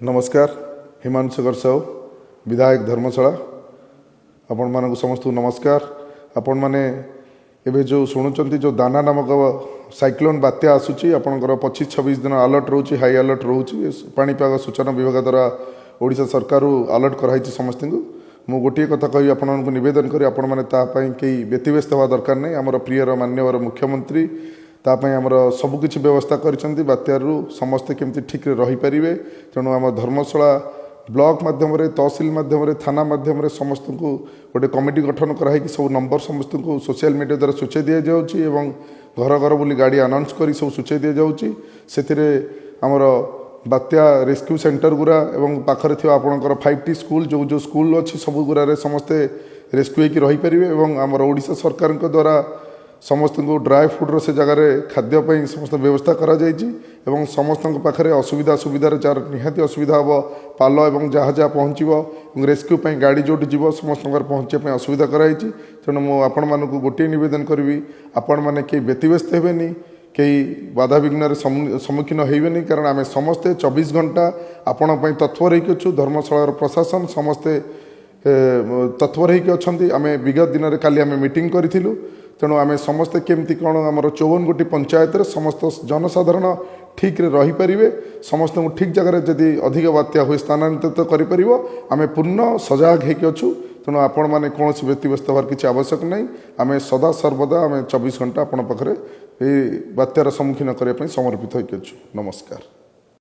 ନମସ୍କାର। ହିମାଂଶୁ ଶେଖର ସାହୁ, ବିଧାୟକ, ଧର୍ମଶାଳା। ଆପଣମାନଙ୍କୁ ସମସ୍ତଙ୍କୁ ନମସ୍କାର। ଆପଣମାନେ ଏବେ ଯେଉଁ ଶୁଣୁଛନ୍ତି, ଯେଉଁ ଦାନା ନାମକ ସାଇକ୍ଲୋନ୍ ବାତ୍ୟା ଆସୁଛି, ଆପଣଙ୍କର 25-26 ଦିନ ଆଲର୍ଟ ରହୁଛି, ହାଇ ଆଲର୍ଟ ରହୁଛି। ପାଣିପାଗ ସୂଚନା ବିଭାଗ ଦ୍ୱାରା ଓଡ଼ିଶା ସରକାରରୁ ଆଲର୍ଟ କରାହେଇଛି ସମସ୍ତଙ୍କୁ। ମୁଁ ଗୋଟିଏ କଥା କହିବି, ଆପଣମାନଙ୍କୁ ନିବେଦନ କରି, ଆପଣମାନେ ତା ପାଇଁ କେହି ବ୍ୟତିବ୍ୟସ୍ତ ହେବା ଦରକାର ନାହିଁ। ଆମର ପ୍ରିୟର ମାନ୍ୟବର ମୁଖ୍ୟମନ୍ତ୍ରୀ ତା ପାଇଁ ଆମର ସବୁକିଛି ବ୍ୟବସ୍ଥା କରିଛନ୍ତି, ବାତ୍ୟାରୁ ସମସ୍ତେ କେମିତି ଠିକ୍ରେ ରହିପାରିବେ। ତେଣୁ ଆମ ଧର୍ମଶାଳା ବ୍ଲକ ମାଧ୍ୟମରେ, ତହସିଲ ମାଧ୍ୟମରେ, ଥାନା ମାଧ୍ୟମରେ ସମସ୍ତଙ୍କୁ ଗୋଟେ କମିଟି ଗଠନ କରାହେଇକି ସବୁ ନମ୍ବର ସମସ୍ତଙ୍କୁ ସୋସିଆଲ ମିଡ଼ିଆ ଦ୍ୱାରା ସୂଚାଇ ଦିଆଯାଉଛି ଏବଂ ଘର ଘର ବୁଲି ଗାଡ଼ି ଆନାଉନ୍ସ କରି ସବୁ ସୂଚାଇ ଦିଆଯାଉଛି। ସେଥିରେ ଆମର ବାତ୍ୟା ରେସ୍କ୍ୟୁ ସେଣ୍ଟର ଗୁଡ଼ା ଏବଂ ପାଖରେ ଥିବା ଆପଣଙ୍କର 5ଟି ସ୍କୁଲ, ଯେଉଁ ଯେଉଁ ସ୍କୁଲ ଅଛି, ସବୁ ଗୁଡ଼ାରେ ସମସ୍ତେ ରେସ୍କ୍ୟୁ ହେଇକି ରହିପାରିବେ। ଏବଂ ଆମର ଓଡ଼ିଶା ସରକାରଙ୍କ ଦ୍ୱାରା ସମସ୍ତଙ୍କୁ ଡ୍ରାଏ ଫୁଡ଼ର ସେ ଜାଗାରେ ଖାଦ୍ୟ ପାଇଁ ସମସ୍ତ ବ୍ୟବସ୍ଥା କରାଯାଇଛି। ଏବଂ ସମସ୍ତଙ୍କ ପାଖରେ ଅସୁବିଧା ସୁବିଧାରେ, ଯାହାର ନିହାତି ଅସୁବିଧା ହେବ, ପାଲ ଏବଂ ଯାହା ଯାହା ପହଞ୍ଚିବ ଏବଂ ରେସ୍କ୍ୟୁ ପାଇଁ ଗାଡ଼ି ଯେଉଁଠି ଯିବ, ସମସ୍ତଙ୍କର ପହଞ୍ଚିବା ପାଇଁ ଅସୁବିଧା କରାଯାଇଛି। ତେଣୁ ମୁଁ ଆପଣମାନଙ୍କୁ ଗୋଟିଏ ନିବେଦନ କରିବି, ଆପଣମାନେ କେହି ବ୍ୟତିବ୍ୟସ୍ତ ହେବେନି, କେହି ବାଧାବିଘ୍ନରେ ସମ୍ମୁଖୀନ ହେବେନି, କାରଣ ଆମେ ସମସ୍ତେ 24 ଘଣ୍ଟା ଆପଣଙ୍କ ପାଇଁ ତତ୍ପର ହେଇକି ଅଛୁ। ଧର୍ମଶାଳାର ପ୍ରଶାସନ ସମସ୍ତେ ତତ୍ପର ହେଇକି ଅଛନ୍ତି। ଆମେ ବିଗତ ଦିନରେ କାଲି ଆମେ ମିଟିଂ କରିଥିଲୁ। ତେଣୁ ଆମେ ସମସ୍ତେ କେମିତି କ'ଣ ଆମର 54 ଗୋଟି ପଞ୍ଚାୟତରେ ସମସ୍ତ ଜନସାଧାରଣ ଠିକ୍ରେ ରହିପାରିବେ, ସମସ୍ତଙ୍କୁ ଠିକ୍ ଜାଗାରେ ଯଦି ଅଧିକ ବାତ୍ୟା ହୁଏ ସ୍ଥାନାନ୍ତରିତ କରିପାରିବ, ଆମେ ପୂର୍ଣ୍ଣ ସଜାଗ ହେଇକି ଅଛୁ। ତେଣୁ ଆପଣମାନେ କୌଣସି ବ୍ୟତିବ୍ୟସ୍ତ ହେବାର କିଛି ଆବଶ୍ୟକ ନାହିଁ। ଆମେ ସଦା ସର୍ବଦା, ଆମେ 24 ଘଣ୍ଟା ଆପଣଙ୍କ ପାଖରେ ଏଇ ବାତ୍ୟାର ସମ୍ମୁଖୀନ କରିବା ପାଇଁ ସମର୍ପିତ ହେଇକି ଅଛୁ। ନମସ୍କାର।